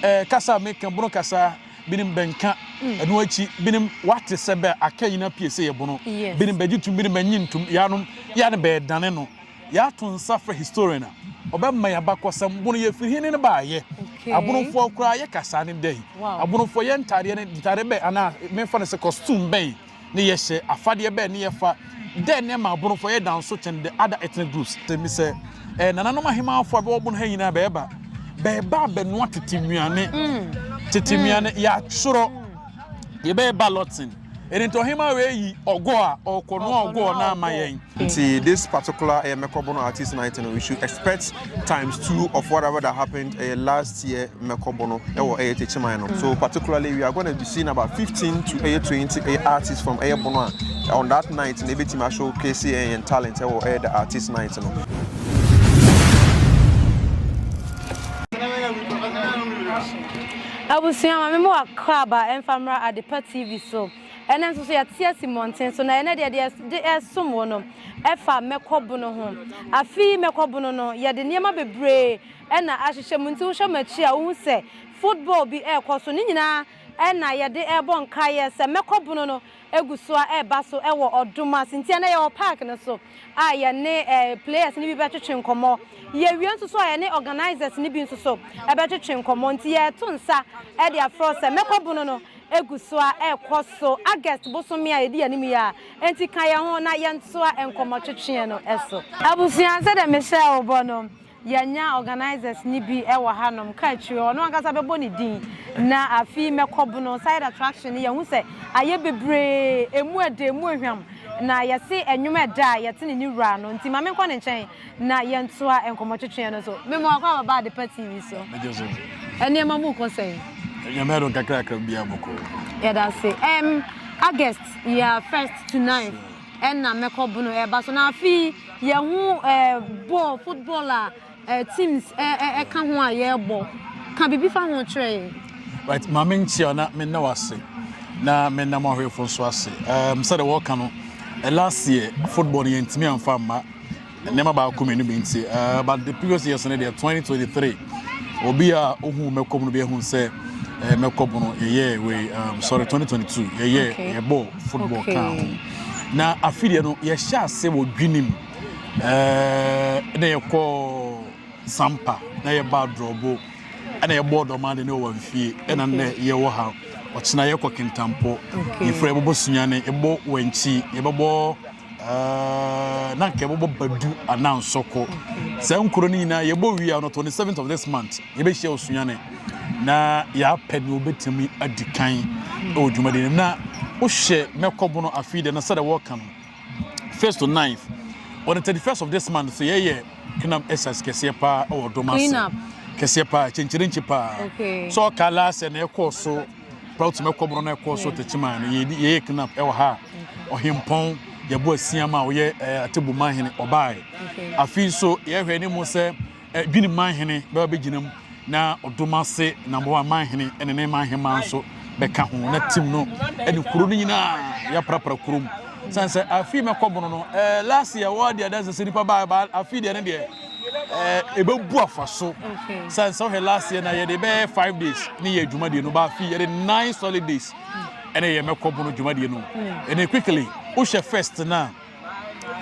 Eh, kasa a meka, bono kasa, binom bɛnka. Ɛno akyi, binom wate sɛ bɛ aka nyina pie sɛ yɛ bono. Binom bɛgye tom, binom bɛnye ntom. Yanom, ya ne bɛɛdane no. Yɛato nsa frɛ historian a ɔbɛma yɛn abakɔsɛm. Bono yɛfiri he ne no baayɛ? Abonofoɔ koraa yɛ kasaa ne dɛn? Abonofoɔ yɛ ntaadeɛ ne ntaade bɛn anaa memfa no sɛ costume bɛn ne yɛhyɛ? Afadeɛ bɛn ne yɛfa? Dɛn ne ɛma Abonofoɔ yɛ danso kyɛn the other ethnic groups? Mi sɛ eh, nananom ahemaafoɔ a bɛwɔ Bono ha nyinaa bɛɛba bɛɛba abɛnoa tete nnuane. Tete nnuane yɛatwerɛ, yɛbɛyɛ balloting. Ɛno nti ɔhemaa wei yi ɔgɔ a ɔrekɔnoa ɔgɔ no ama yɛn. Nti this particular ɛyɛ Mɛkɔ Bono Artist Night no, we should expect times two of whatever that happened ɛyɛ last year Mɛkɔ Bono ɛwɔ ɛyɛ Techiman no. So particularly we are going to be seeing about 15 to ɛyɛ 20 ɛyɛ artists from ɛyɛ Bono a on that night na ebetumi showcase ɛyɛ talent ɛwɔ ɛyɛ the artist night no. Abusua, maame mu akɔ aba ɛmfa mmra Adepa TV so. Ɛnɛ nso so yɛte asi mmɔnten so na ɛnɛ deɛ deɛ de ɛsom wɔ no ɛfa Mɛkɔ Bono ho. Afi Mɛkɔ Bono no, yɛde nneɛma bebree ɛna ahyehyɛ mu, nti wohwɛ mu akyi a, wohu sɛ football bi ɛrekɔ so. Ne nyinaa ɛna yɛde ɛrebɔ nkaeɛ sɛ Mɛkɔ Bono no egu so a ɛreba so ɛwɔ Ɔdom ase. Nti ɛnɛ yɛwɔ park no so a yɛne players no bi bɛtwetwe nkɔmmɔ. Yɛwie nso so a, yɛne organisers no bi nso so ɛbɛtwetwe nkɔmmɔ. Nti yɛto nsa ɛde afrɛ sɛ Mɛkɔ Bono no egu so a ɛrekɔ so August bosome a yɛdi anim yi a, nti ka yɛn ho na yɛntoa nkɔmmɔtwetweɛ no ɛso. Abusua, sɛdeɛ mehyɛ wo bɔ no, yɛnya organisers ni bi ɛwɔ hanom ka akyire. Ɔno ankasa bɛbɔ ne din. Na afi Mɛkɔ Bono side attraction no, yɛhu sɛ ayɛ bebree, emu ɛda, emu ehwam, na yɛse ɛnwom ɛda a yɛte ne ne wura no. Nti maame nkɔ ne nkyɛn na yɛntoa nkɔmmɔtwetweɛ no so. Mema wakɔ ababa Adepa TV so. Megye so. Nneɛma mu kɔ sɛn? Nyame adom, kakrakra biara bɔkɔ. Yɛda ase. August yɛ 1st to 9 ɛna Mɛkɔ Bono ɛba so. Na afei yɛho ball, football a teams ɛka ho a yɛrebɔ ka biribi fa ho kyerɛ yɛn. Right, maame, nkyia na menna wase na menna mo ahwɛfo nso ase. Sɛdeɛ wɔka no, last year football no yɛntumi amfa mma, nneɛma baako mmienu bi nti, but the previous years no deɛ, 2023, obi a ohu Mɛkɔ no bi ehu sɛ Mɛkɔ no yɛyɛ wei, sorry, 2022 yɛyɛ yɛbɔ football kan ho. Na afi deɛ no yɛhyɛ ase wɔ Dwinim, na yɛkɔ Sampa, na yɛba Adrɔbo, ɛna yɛbɔ Ɔdɔmade ne wɔ mfie, ɛna nnɛ yɛwɔ ha. Ɔkyena yɛkɔ Kintampo, yɛfrɛ yɛbɛbɔ Sunyane, yɛbɛbɔ Wankyi, yɛbɛbɔ na nka yɛbɛbɔ Badu anaa Nsɔkɔ. Saa nkuro no nyinaa yɛbɔ wie a, no 27th of this month yɛbɛhyia wɔ Sunyane na yɛapɛ ne wobɛtumi adi kan ɛwɔ dwumadi no mu. Na wohyɛ Mɛkɔ Bono afei deɛ no, sɛdeɛ wɔka no, 1st to 9th, on the 31st of this month so yɛyɛ clean up exercise kɛseɛ paa ɛwɔ Dɔm ase. Clean up. Kɛseɛ paa, kyɛnkyerɛnkye paa. So ɔka last year na ɛkɔɔ so proud to Mɛkɔ Bono na ɛkɔɔ so Tɛkyima no, yɛyɛ clean up ɛwɔ ha. Ɔhempɔn yɛbɔ asiam a ɔyɛ Atebu manhene ɔbaeɛ. Afei nso yɛhwɛ anim sɛ Dwene manhene bɛba bɛgyina mu, na Ɔdom ase number one manhene ɛne ne manhema nso bɛka ho, na team no ɛne kuro no nyinaa yɛaprapra kurom. Sane sɛ afei Mɛkɔ Bono no, last year wɔde adanse sɛ nipa baa ba. Afei deɛ ne deɛ ɛbɛbu afa so. Sane sɛ wohwɛ last year na yɛde bɛyɛ 5 days ne yɛ dwumadie no ba, afei yɛde 9 solid days ɛne yɛ Mɛkɔ Bono dwumadie no. Ɛne quickly wohwɛ first na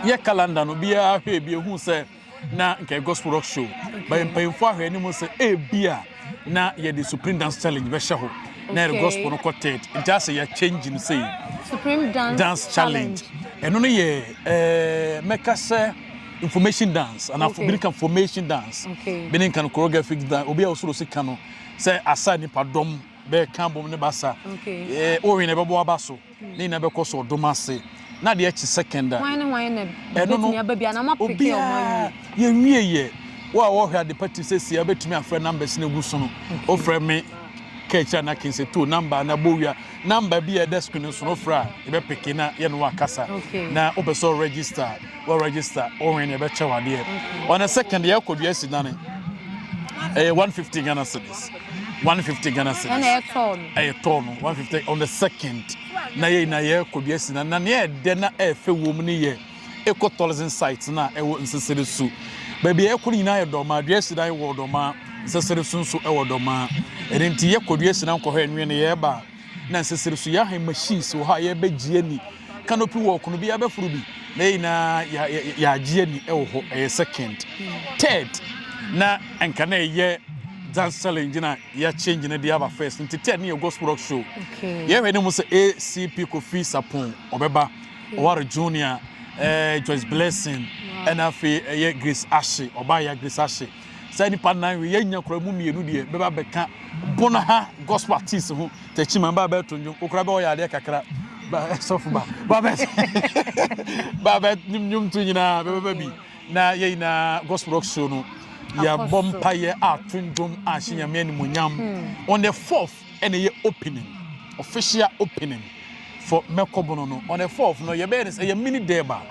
yɛ calendar no biara hwɛ bi ehu sɛ na nka gospel rock show but mpanyinfoɔ ahwɛ anim sɛ ebi a na yɛde Supreme Dance Challenge bɛhyɛ hɔ na yɛde gospel no kɔ third, nti asɛ yɛ change no sei. Supreme Dance, Dance Challenge, ɛno no yɛ mɛka sɛ information dance anaa bi ne ka formation dance, bi ne nka no choreographic dance. Obi a ɔsoro si ka no sɛ asa nipa dɔm bɛɛka bom ne basa wɔhwɛ na ɛbɛbɔ aba so ne nyinaa bɛkɔ so Ɔdom ase. Na deɛ ɛkye second a Hwan ne hwan na ɛno no bɛtumi aba bi anaa moapeke ɔmo obiara awie? Yɛnwie yɛ wo a wɔhwɛ Adepa ti sɛ sia wobɛtumi afrɛ numbers no egu so no. Wofrɛ me ka akyiri ana kense to number na bɔ wia number bi a ɛda screen no so no, wofrɛ a yɛbɛpeke na yɛne wo akasa. Na wopɛ sɛ ɔregister, wɔ register, wɔhwɛ ne yɛbɛkyɛ wo adeɛ. On the second yɛkɔ Dua Si Dane, ɛyɛ 150 Ghana cedis, 150 Ghana cedis. Ɛna ɛtɔɔ no? Ɛyɛ tɔɔ no 150 on the second. Na yɛ na yɛkɔ Dua Si na nea ɛdɛ na ɛfɛ wɔ mu ne yɛ eco tourism site na ɛwɔ Nsesere so. Baabi a yɛkɔ no nyinaa yɛ Dɔmaa. Duasidan wɔ Dɔmaa, Nsesere so nso wɔ Dɔmaa. Ɛno nti yɛkɔ Duasidan kɔhwɛ nwe no yɛreba a, na Nsesere so yɛahan machines wɔ hɔ a yɛrebɛgye ani. Canopy walk no biara bɛforo bi na yɛn nyinaa yɛagye ani wɔ hɔ. Ɛyɛ second. Third, na nka na ɛyɛ dance challenge na yɛachange no de aba first. Nti third no yɛ gospel rock show. Yɛhwɛ ne mu sɛ ACP Kofi Sapon ɔbɛba. Oware Junior, eh, Joyce Blessing, ɛna afei ɛyɛ Grace Ashe, ɔbaa ya Grace Ashe. Saa nipa nan wei yɛnya kora mu mmienu deɛ bɛba bɛka Bono ha gospel artist ho. Takyi man ba bɛto nnwom, okura bɛ ɔyɛ adeɛ kakra. Ba sɔfo ba, ba bɛ ba bɛ nnwom to nyinaa bɛbɛba bi. Na yɛ nyinaa gospel rock show no yɛbɔ mpaeɛ ato nnwom ahyɛ Nyame animuonyam. On the fourth ɛna ɛyɛ opening, official opening for Mɛkɔbono no. On the fourth no yɛbɛyɛ no sɛ ɛyɛ mini deba,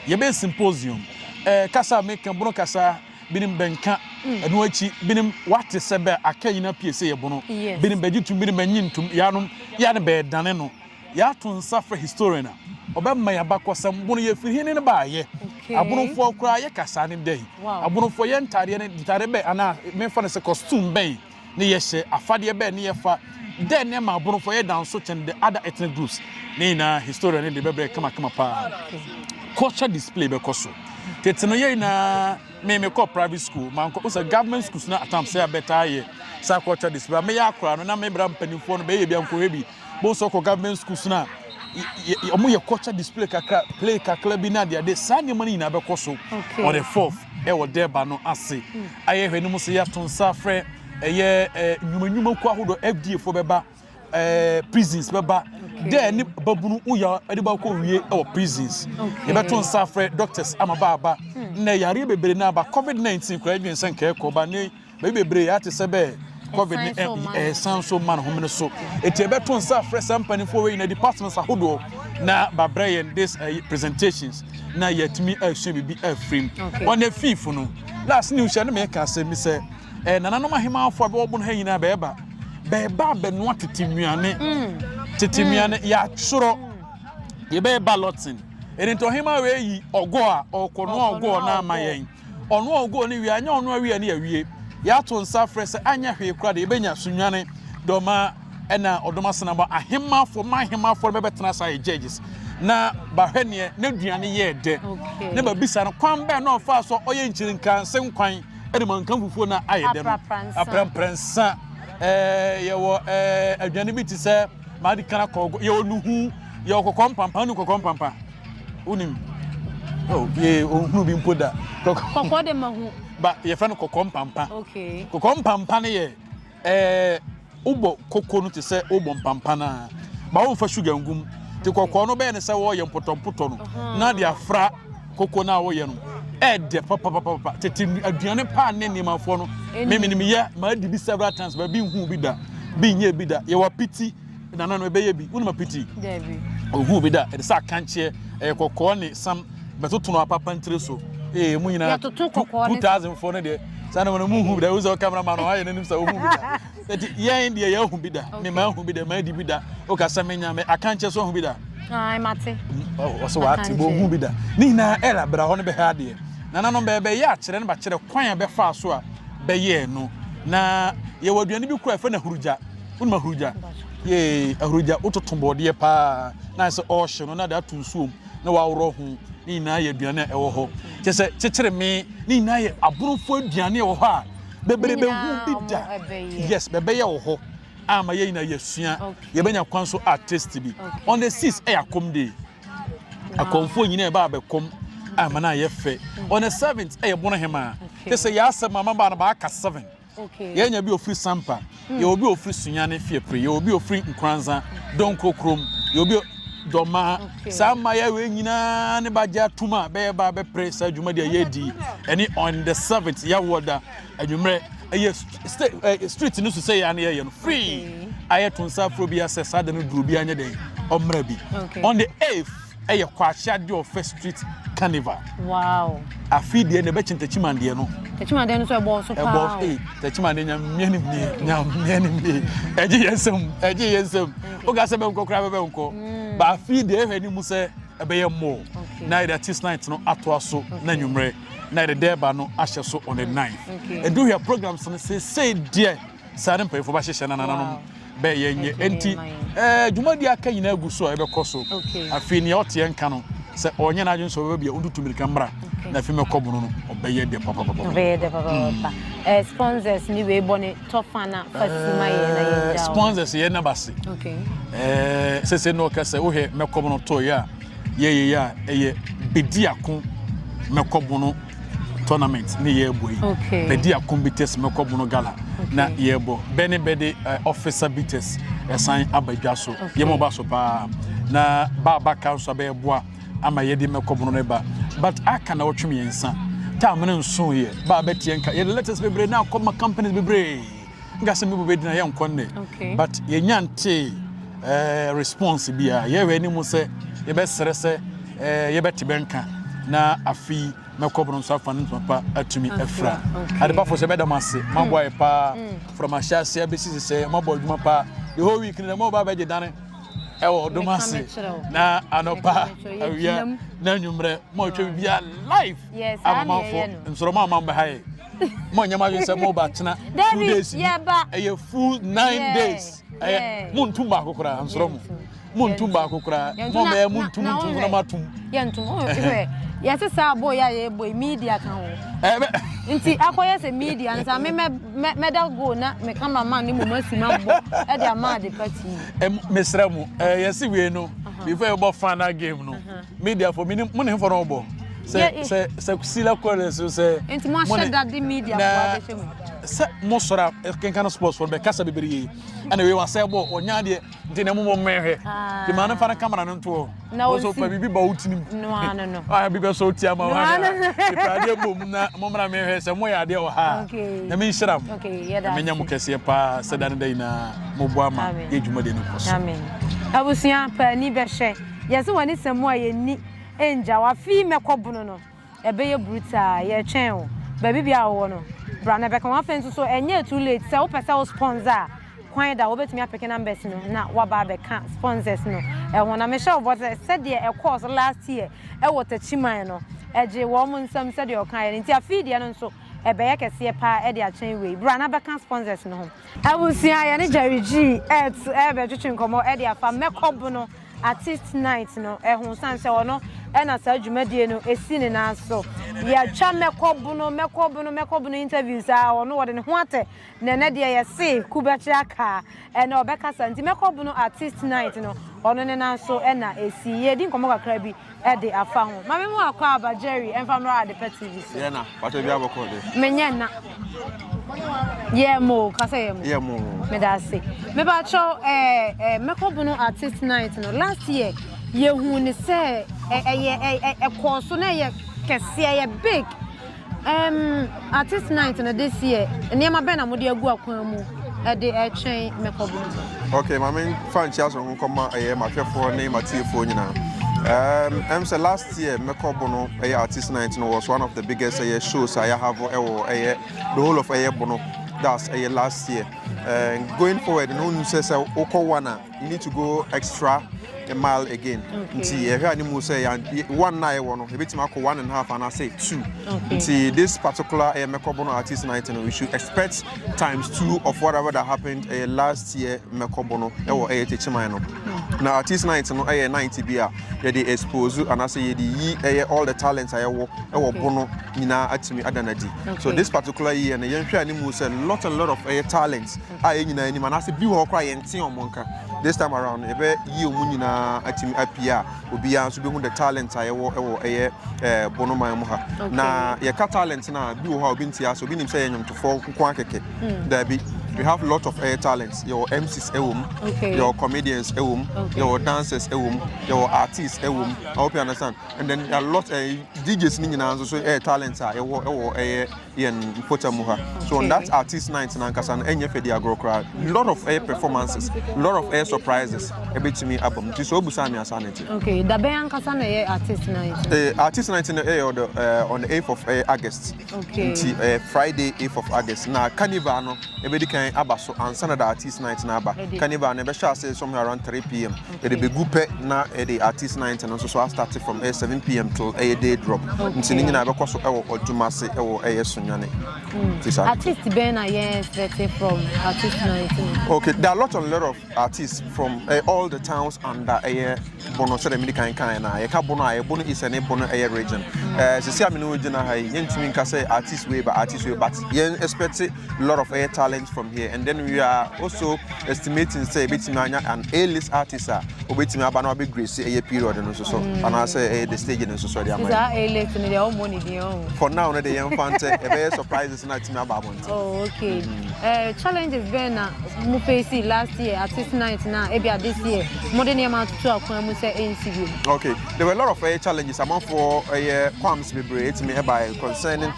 yɛbɛyɛ symposium. Ɛɛ kasa a meka bono kasa binom bɛnka ɛno akyi binom wate sɛ bɛ aka nyina pie sɛ yɛ bono binom bɛgye tum binom bɛnye ntum yanom yɛ ne bɛɛdane no. Yɛato nsa frɛ historian a ɔbɛma yɛ abakɔsɛm bono yɛfiri hene no baayɛ abonofoɔ koraa yɛ kasa ne dɛn abonofoɔ yɛ ntaadeɛ ne ntaade bɛn anaa memfa no sɛ costume bɛn ne yɛhyɛ afadeɛ bɛn ne yɛfa dɛn ne ma abonofoɔ yɛ dan so kyɛn the other ethnic groups ne nyinaa historian ne de bɛbrɛ kamakama paa. Culture display bɛkɔ so. Tete no yɛ nyinaa me mekɔ private school mankɔ sɛ government schools na atam sɛ abɛtaa yɛ saa culture display. Meyɛ akora no na mebra mpanimfoɔ no bɛyɛ bi ankɔhwɛ bi bo sɛ ɔkɔ government schools na ɔmo yɛ culture display kakra, play kakra bi na adeade saa nneɛma no nyinaa bɛkɔ so on the fourth ɛwɔ dɛɛba no ase. Ayɛ hwɛ no mu sɛ yɛato nsa frɛ ɛyɛ ɛɛ nnwumanwuma kuo ahodoɔ, FDA foɔ bɛba, prisons bɛba dɛ ne babunu woyɛ ɛde ba kɔ wie ɛwɔ prisons. Yɛbɛto nsa frɛ doctors ama baaba na yareɛ bebree na aba, COVID-19 koraa edwin sɛ nkɛɛ kɔ ba ne baabi bebree ate sɛ bɛɛ COVID ne ɛsan so ma ne homene so. Eti ɛbɛto nsa frɛ saa mpanimfoɔ wei na departments ahodoɔ na babrɛ yɛn this presentations na yɛtumi asua biribi afirim. On the fifth no, last news hyɛ ne mɛka asɛm bi sɛ nananom ahemafo a bɛwɔ bono ha nyinaa bɛɛba bɛɛba abɛnoa tete nnuane, tete nnuane yɛatwerɛ yɛbɛyɛ balloting. Ɛni nti ɔhema wei yi ɔgɔ a ɔkɔnoa ɔgɔ na ama yɛn ɔno ɔgɔ ne wie anyɛ ɔno awie ne awie. Yɛato nsa frɛ sɛ anyɛ hwee koraa de yɛbɛnya Sunyane, Dɔma ɛna Ɔdɔm Asenabɔ ahemafo ma ahemafo no bɛbɛtena saa yɛ judges na bahwɛ neɛ n'aduane yɛɛ dɛ ne babisa no kwan bɛn na ɔfaa so ɔyɛ nkyirinkranse nkwan ɛde manka fufuo na ayɛ dɛ no aprɛmprɛnsa. Yɛwɔ aduane bi te sɛ maadi kan akɔ, yɛwɔ nuhu, yɛwɔ kɔkɔɔ mpampa ne kɔkɔɔ mpampa wonim oh yee ohunu bi mpo da. Kɔkɔɔ de ma hu. Ba yɛfrɛ no kɔkɔɔ mpampa. Kɔkɔɔ mpampa no yɛ wobɔ koko no te sɛ wobɔ mpampa no a ba womfa sugar ngum nti kɔkɔɔ no bɛyɛ ne sɛ wɔyɛ mpotɔmpotɔ no na de afra koko no a woyɛ no ɛɛdɛ papapapa. Tete aduane paa ne nneɛmafoɔ no memenim yɛ maadi bi several times ba bi nhu bi da bi nyɛ bi da. Yɛwɔ apiti nana no ɛbɛyɛ bi wonim apiti ohu bi da ɛde sɛ akankyeɛ ɛyɛ kɔkɔɔ ne sam bɛtoto no apapa ntire so ee mu nyinaa 2000 foɔ no deɛ saa na wɔn mu hu bi da. Ewu sɛ camera man no ayɛ n'anim sɛ ohu bi da eti yɛn deɛ yɛahu bi da. Me ma ahu bi da, ma adi bi da o kasa me nya me akankyɛ so ahu bi da. Ayi mate. Ɔsɛ wate bɔ ohu bi da ne nyinaa ɛla bra hɔ no bɛhɛ adeɛ nananom bɛyɛ akyerɛ no bakyerɛ kwan a bɛfaa so a bɛyɛɛ no. Na yɛwɔ aduane bi kora ɛfɛ na ahurugya. Wonim ahurugya? Yee, ahurugya wototo bɔɔdeɛ paa na ayɛ sɛ ɔɔhye no na de ato nsuom na waworɔ ho. Ne nyinaa yɛ aduane a ɛwɔ hɔ kyɛ sɛ kyekyere me ne nyinaa yɛ aborɔfo aduane a ɛwɔ hɔ a bebrebe hu bi da. Yes, bɛbɛyɛ wɔ hɔ ama yɛ nyinaa yɛsua yɛbɛnya kwan so a taste bi. On the six ɛyɛ akɔm day, akɔmfoɔ nyinaa ɛba abɛkɔm ama no ayɛ fɛ. On the seventh ɛyɛ bono hemaa kyɛ sɛ yɛ asɛm ama ba no baaka seven. Yɛnya bi ofiri Sampa, yɛ obi ofiri Sunyane Fiepre, yɛ obi ofiri Nkoranza Donko kurom, yɛ obi Dɔmaa. Saa mmayewa wei nyinaa ne bagye atum a bɛyɛ ba bɛpere saa dwumadi a yɛredi ɛne on the seventh yɛawoɔ da anwummerɛ ɛyɛ street no so sɛ yɛ ano yɛyɛ no free ayɛ to nsa afro bi asɛ saa da no duro bi anyɛ dɛn ɔmmra bi. On the eighth ɛyɛ Kwakye Adeɛ Ɔfɛ street carnival. Wow. Afi deɛ na ɛbɛkye Ntakyimandeɛ no. Ntakyimandeɛ no nso ɛbɔ so paa. Ɛbɔ ee Ntakyimandeɛ nyamea ne mie nyamea ne mie ɛgye yɛn nsam ɛgye yɛn nsam oga sɛ bɛnkɔ koraa bɛbɛnkɔ ba afi deɛ ɛhwɛ ne mu sɛ ɛbɛyɛ more na yɛde artist night no atoa so na nwummerɛ. Na yɛde durbar no ahyɛ so on the 9th. Nti wohwɛ programs no seesei deɛ saa ne mpanyinfoɔ bɛhyehyɛ na nananom bɛyɛ nyɛ. Nti ɛɛ dwumadi aka nyinaa gu so a ɛbɛkɔ so. Afei nea ɔteɛ nka no sɛ ɔnyɛ n'adwene sɛ ɔbɛba bia ɔntutu mirika mmra na afei mɛkɔ bono no ɔbɛyɛ dɛ papapapa. Ɔbɛyɛ dɛ papapapa. Ɛɛ sponsors ni wei bɔ ne tɔfa na fa si ma yɛ na yɛn gya. Sponsors yɛ naba se. Ɛɛ sese na ɔka sɛ wohwɛ mɛkɔ bono tɔ yɛ a yɛyɛ yɛ a ɛyɛ Bediako mɛkɔ bono tournament ne yɛrebɔ yi. Okay. Bediako Bitters mɛkɔ bono gala na yɛrebɔ. Bɛ ne bɛde uh, officer bitters ɛsan aba dwa so. Okay. Yɛmɔ ba so paa. Na ba aba ka nso abɛyɛboa ama yɛde mɛkɔ bono no ba. But aka na wɔtwe mmiɛnsa. Time no nso yɛ ba abɛteɛ nka yɛde letters bebree na akɔ ma companies bebree. Nka sɛ mebɔ bɛdi na yɛnkɔ nnɛ. But yɛnya ntee response biara. Yɛhwɛ anim sɛ yɛbɛsrɛ sɛ yɛbɛte bɛnka na afei mɛkɔ bono nso afa no ntoma pa atumi afira. Adepafo sɛ bɛda mo ase, moaboa yɛ paa from ahyɛase abɛsi sesɛ, moabɔ adwuma paa. The whole week no dɛ moba abɛgye dane ɛwɔ ɔdom ase na anɔpa awia na anwummerɛ moatwa biribiara live ama manfo nsoro mo ama mbɛha yɛ. Mo nyɛ mo adwene sɛ mo ba tena 2 days bi, ɛyɛ full 9 days. Ɛyɛ mo ntum baako koraa nsoro mo mo ntum baako koraa mo mɛyɛ mo ntum ntum na mo atum. Yɛntum hwɛ yɛsɛ saa bɔ yɛ a yɛbɔ yi media ka ho nti akɔyɛ sɛ media nsa me mɛda go na me cameraman ne mo asi ma bɔ ɛde ama Adepa TV. Mesrɛ mo, yɛsi wei no before yɛbɔ final game no, media fo mi ni mo ne nfɔ na ɔbɔ sɛ sila kɔlɛ so sɛ. Nti mo ahyɛ dade media fo abɛhyɛ mu. Sɛ mo sɔrɔ a kenkan sports fo bɛ kasa bebree ɛna wei wasɛ bɔ ɔnya adeɛ nti na mo mo mmɛhwɛ nti maa no fa no camera no nto hɔ na wɔn so pa biribi ba wo tirim no ano no ah bi bɛ so tia ma wa nipa adeɛ bom na mo mmra mehwɛ sɛ mo yɛ adeɛ wɔ ha na mi nhyira mo na menya mo kɛseɛ paa sɛ da ne da nyinaa mo bɔ ama yɛ dwumadie no kɔ so. Amen. Abusua paani bɛhwɛ yɛsɛ wɔn ani sɛ mu a yɛnni ngya wafi mɛkɔ bono no ɛbɛyɛ brutal. Yɛtwɛn o baabi bia wɔwɔ no bra na bɛka wɔn. Afei nso so ɛnyɛ too late sɛ wopɛ sɛ wo sponsor a kwan da wobɛtumi apeke numbers no na waba abɛka sponsors no ɛho na mehyɛ wo bɔ sɛ sɛdeɛ ɛkɔɔ so last year ɛwɔ Takyiman no ɛgye wɔn mo nsam sɛdeɛ ɔka yɛ no nti afei deɛ no nso ɛbɛyɛ kɛseɛ paa ɛde akyɛn wei. Bra na bɛka sponsors no ho. Abusua, yɛne Jerry G ɛt ɛbɛtwetwe nkɔmmɔ ɛde afa mɛkɔ bono artist night no ɛho san sɛ ɔno ɛna saa dwumadie no esi ne nan so. Yɛatwa mɛkɔ bono mɛkɔ bono mɛkɔ bono interviews a ɔno wɔde ne ho atɛ na ɛnɛ deɛ yɛse kubɛkye aka ɛna ɔbɛkasa nti mɛkɔ bono artist night no ɔno ne nan so ɛna esi. Yɛdi nkɔmmɔ kakra bi ɛde afa ho. Maame mu akɔ aba Jerry ɛmfa mmra Adepa TV so. Yɛ na pàtó bi abɔkɔ de. Menyɛ nna yɛ mo kasa yɛ mo. Yɛ mo. Meda ase. Mebakyɛw, ɛɛ ɛɛ mɛkɔ bono artist night no last year yɛhu ne sɛ ɛyɛ ɛ ɛkɔɔ so na ɛyɛ kɛseɛ, ɛyɛ big. Artist night no this year, nneɛma bɛn na mode agu akwan mu ɛde ɛtwɛn mɛkɔ bono? Okay, maame fa nkyia so nkɔma ɛyɛ mahwɛfoɔ ne matiefoɔ nyinaa. Sɛ last year mɛkɔ bono ɛyɛ artist night no was one of the biggest ɛyɛ shows a yɛhave ɛwɔ ɛyɛ the whole of ɛyɛ bono. That's ɛyɛ last year. Going forward no sɛ wokɔ one a, you need to go extra a mile again. Nti yɛhwɛ anim sɛ one na yɛwɔ no yɛbɛtumi akɔ one and a half anaasɛ two. Nti this particular ɛyɛ mɛkɔ bono artist night no, we should expect times two of whatever that happened ɛyɛ last year mɛkɔ bono ɛwɔ ɛyɛ Tekyiman no. Na artist night no ɛyɛ night bi a yɛde expose anaasɛ yɛde yi ɛyɛ all the talents a yɛwɔ ɛwɔ bono nyinaa atumi ada n'adi. So this particular year no, yɛnhwɛ anim sɛ lot and lot of ɛyɛ talents a yɛn nyinaa anim anaasɛ bi wɔ hɔ koraa yɛnte wɔn nka, this time around yɛbɛ yi wɔn nyinaa atumi apue a obiara nso bɛhu the talent a yɛwɔ ɛwɔ ɛyɛ bonoman mu ha. Na yɛka talent na bi wɔ hɔ a obi nte ase, obi nim sɛ yɛ nnwomtofoɔ nko akɛkɛ. Daabi, we have lot of ɛyɛ talents. Yɛwɔ MCs ɛwɔ mu, yɛwɔ comedians ɛwɔ mu, yɛwɔ dancers ɛwɔ mu, yɛwɔ artists ɛwɔ mu. I hope you understand. And then there are lot DJs ne nyinaa nso so ɛyɛ talent a yɛwɔ ɛwɔ ɛyɛ yɛn mpɔtam mu ha. So on that artist night na ankasa no ɛnyɛ fɛ di agorɔ koraa. Lot of ɛyɛ performances, lot of ɛyɛ surprises ɛbɛtumi aba mu. Nti sɛ obusa mi asa ne ti. Okay, dabɛn ankasa na ɛyɛ artist night? Artist night no ɛyɛ on the 8th of August. Nti Friday 8th of August na carnival no ɛbɛdi kan. kan aba so ansa na the artist night na aba. Carnival no ɛbɛhyɛ ase somewhere around 3 p.m. Yɛde bɛgu pɛ na yɛde artist night no nso so astart from ɛyɛ 7 p.m. till ɛyɛ day drop. Nti ne nyinaa ɛbɛkɔ so ɛwɔ Ɔdumase, ɛwɔ ɛyɛ Sunyani. Nti saa. Artist bɛn na yɛn expect from artist night no? Okay, there are lot of artists from all the towns under ɛyɛ Bono. Sɛdeɛ mede kan kan na yɛka Bono a, ɛyɛ Bono East ne Bono ɛyɛ region. Sisi a me ne wo gyina ha yi, yɛntumi nka sɛ artist wei ba, artist wei, but yɛn expect a lot of ɛyɛ talent from here, and then we are also estimating sɛ ebɛtumi anya an A-list artist a obɛtumi aba na wabɛ grace ɛyɛ period no nso so, anaasɛ ɛyɛ the stage no nso so de ama yɛn. Saa A-list no deɛ, ɔmmɔ ne din ɔho? For now no de, yɛmfa ntɛ ɛbɛyɛ surprises na atumi aba abɔnten. Oh, okay. Challenges bɛn na mo face last year artist night na ebia this year mo de nneɛma atoto akwan mu sɛ ɛnsi bio? Okay, there were a lot of challenges. Amanfoɔ ɛyɛ qualms bebree etimi ɛba concerning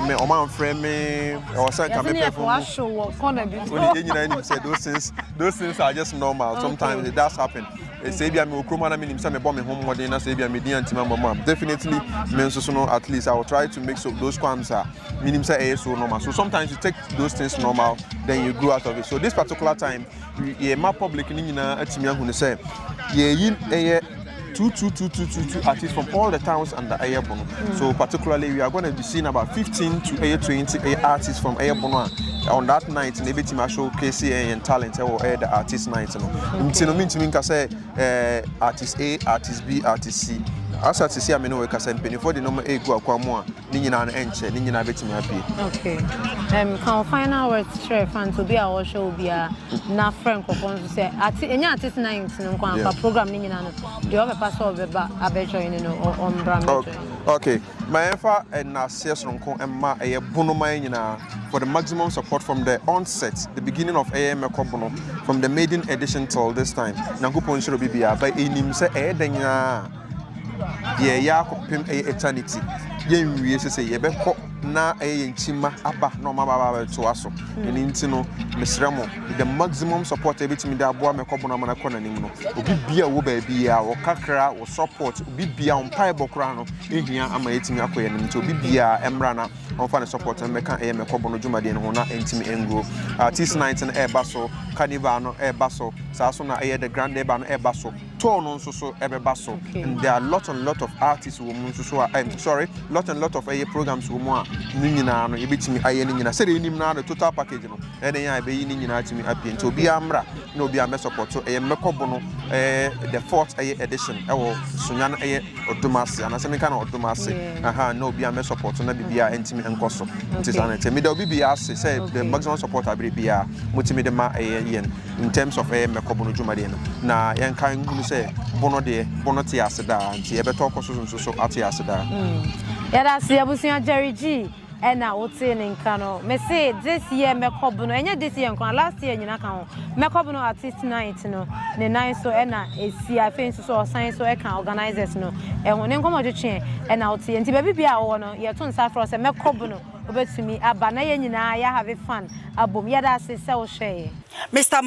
me ɔmo amfrɛ me, ɛwɔ sɛ nka Yɛsɛ me ne yɛkɔ perform. Ahyew wɔ corner bi. Oni yɛn nyinaa nim sɛ those things are just normal. Sometimes it does happen. Sɛ ebia me wɔ kurom ha na menim sɛ mebɔ me ho mmɔden, na sɛ ebia me din antimi ammɔ mu a, definitely me nso so no, at least I will try to make so those qualms a menim sɛ ɛyɛ so normal. So sometimes you take those things normal, then you grow out of it. So this particular time, yɛ ma public ne nyinaa atumi ahu ne sɛ yɛyi ɛyɛ two two two two two two artists from all the towns under ɛyɛ Bono. So particularly, we are going to be seeing about 15 to ɛyɛ 20 ɛyɛ artists from ɛyɛ Bono a on that night na ebetumi showcase ɛyɛ talent ɛwɔ ɛyɛ the artist night no. Nti no mintumi nka sɛ artist A, artist B, artist C. Asa te si a me ne wo kasa, mpanyinfoɔ de nneɛma egu akwan mu a ne nyinaa no ɛnkyɛ ne nyinaa betumi apie. Okay. Kan final words kyerɛ fans, obi a wɔhwɛ obiara, na frɛ nkurɔfoɔ nso sɛ ate ɛnyɛ artist night no nko anfa program ne nyinaa no deɛ, ɔbɛpa sɛ ɔbɛba abɛjoin no, ɔmbra mmɛjoin. Okay, ma yɛmfa ɛnaseɛ soronko ɛma ɛyɛ Bonoman nyinaa for the maximum support from the onset, the beginning of ɛyɛ Mɛkɔ Bono, from the maiden edition till this time. Nyankopɔn nhyira obi biara, but ɛnim sɛ ɛyɛ dɛn nyinaa yɛyɛ akɔpem ɛyɛ eternity, yɛnwie sɛ yɛbɛkɔ na ɛyɛ yɛn kyima aba na ɔma aba abɛtoa so. Ɛno nti no, mesrɛ mo, the maximum support a ɛbɛtumi de aboa Mɛkɔ Bono ama no akɔ n'anim no, obi bia wɔ baabi a wɔkakra wɔ support, obi bia wo mpaebɔ koraa no ɛhia ama yɛtumi akɔ yɛn anim. Nti obi bia ɛmmra na ɔmfa ne support no mmɛka ɛyɛ Mɛkɔ Bono dwumadie no ho na ɛntumi ɛngrow. Artist night no ɛɛba so, carnival no ɛɛba so, saa so na ɛyɛ the grand durbar no ɛɛba so, tour no nso so ɛbɛba so. And there are lot and lot of artists wɔ mu nso so a, sorry, lot and lot of ɛyɛ programs wɔ mu a ne nyinaa no yɛbɛtumi ayɛ ne nyinaa sɛdeɛ ɛnim naa, the total package no ɛne yɛn a yɛbɛyi ne nyinaa tumi apie. Nti obiara mmra na obiara mmɛ support so ɛyɛ Mmɛkɔ Bono, ɛyɛ the fourth ɛyɛ edition ɛwɔ Sunyani, ɛyɛ Ɔdumase anaasɛ menka na Ɔdumase. Aha na obiara mmɛ support na biribiara ɛntumi nkɔ so. Nti saa na nti meda obi biara ase sɛ the maximum support abere biara motumi de ma ɛyɛ yɛn in terms of ɛyɛ Mmɛkɔ Bono dwumadeɛ no, na yɛnka nhunu sɛ Bono deɛ, Bono te ase daa, nti yɛbɛtɔ kɔ so nso so ate ase daa. Yɛda ase, abusua. Jerry G ɛna wote ne nka no. Mese this year Mɛkɔ Bono, ɛnyɛ this year nko, last year nyina ka ho, Mɛkɔ Bono artist night no ne nan so ɛna esi. Afei nso so ɔsan so ɛka organisers no ɛho ne nkɔmɔ twetwe ɛna wote. Nti baabi bia a wɔwɔ no, yɛto nsa frɛ sɛ Mɛkɔ Bono, wobɛtumi aba na yɛn nyinaa yɛhave fun abom. Yɛda ase sɛ wohwɛ yɛ. Mr.